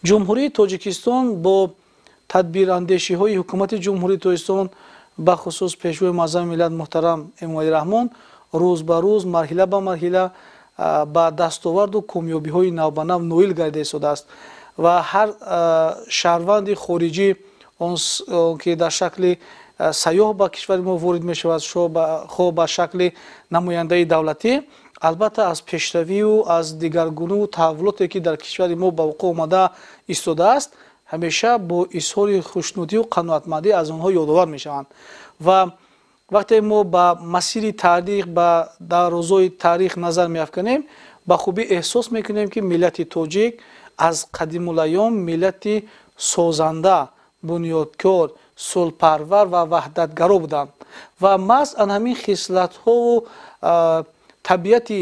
Ҷумҳурии Тоҷикистон бо тадбирандешиҳои Ҳукумати Ҷумҳурии Тоҷикистон, бахусус Пешвои Муаззами миллат муҳтарам Эмомалӣ Раҳмон, рӯз ба рӯз, марҳила ба марҳила ба дастоварду комёбиҳои навбанав ноил гардида истодааст ва ҳар шаҳрванди хориҷӣ, он ки дар шакли сайёҳ ба кишвари мо ворид мешавад, хоҳ ба шакли намояндаи давлатӣ, албатта, аз пешравию аз дигаргуниву таҳаввулоте, ки дар кишвари мо ба вуқӯъ омада истодааст, ҳамеша бо изҳори хушнудию қаноатмандӣ аз онҳо ёдовар мешаванд. Ва вақте мо ба масири таърих, ба дарозои таърих назар меафканем, ба хубӣ эҳсос мекунем, ки миллати тоҷик аз қадимулайём миллати созанда, бунёдкор, сулҳпарвар ва ваҳдатгаро буданд. Ва маҳз ан ҳамин хислатҳову табиати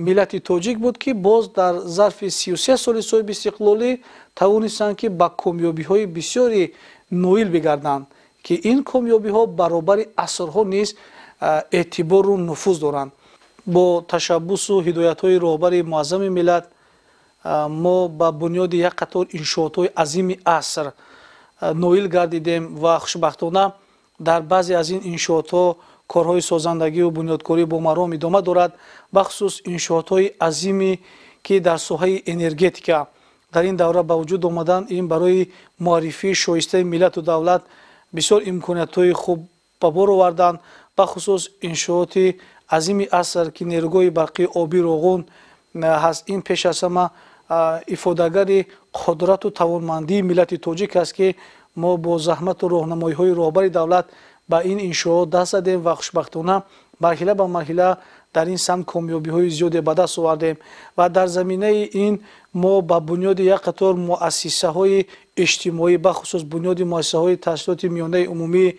миллати тоҷик буд, ки боз дар зарфи 33 соли соҳибистиқлолӣ тавонистанд, ки ба комёбиҳои бисёре ноил бигарданд, ки ин комёбиҳо баробари асрҳо низ эътибору нуфуз доранд. Бо ташаббусу ҳидоятҳои роҳбари муаззами миллат мо ба бунёди як қатор иншоотҳои азими аср ноил гардидем ва хушбахтона дар баъзе аз ин иншоотҳо корҳои созандагию бунёдкорӣ бо маром идома дорад. Бахусус иншоотҳои азиме, ки дар соҳаи энергетика дар ин давра ба вуҷуд омаданд, ин барои муаррифии шоистаи миллату давлат бисёр имкониятҳои хуб ба бор оварданд. Бахусус иншооти азими аср, ки нерӯгоҳи барқии обии Роғун ҳаст, ин пеш аз ҳама ифодагари қудрату тавонмандии миллати тоҷик аст, ки мо бо заҳмату роҳнамоиҳои роҳбари давлат ба ин иншоот даст задем ва хушбахтона марҳила ба марҳила дар ин самт комёбиҳои зиёде ба даст овардем. Ва дар заминаи ин мо ба бунёди як қатор муассисаҳои иҷтимоӣ, бахусус бунёди муассисаҳои таҳсилоти миёнаи умумии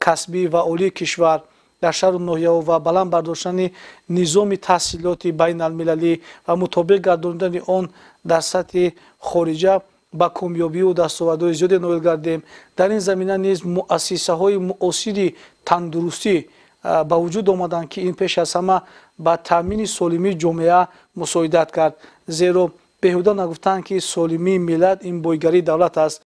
касбӣ ва олии кишвар дар шаҳру ноҳияҳо ва баланд бардоштани низоми таҳсилоти байналмилалӣ ва мутобиқ гардондани он дар сатҳи хориҷа ба комёбию дастовардҳои зиёде ноил гардем. Дар ин замина низ муассисаҳои муосири тандурустӣ ба вуҷуд омаданд, ки ин пеш аз ҳама ба таъмини солимии ҷомеа мусоидат кард, зеро беҳуда нагуфтанд, ки солимии миллат ин бойгарии давлат аст.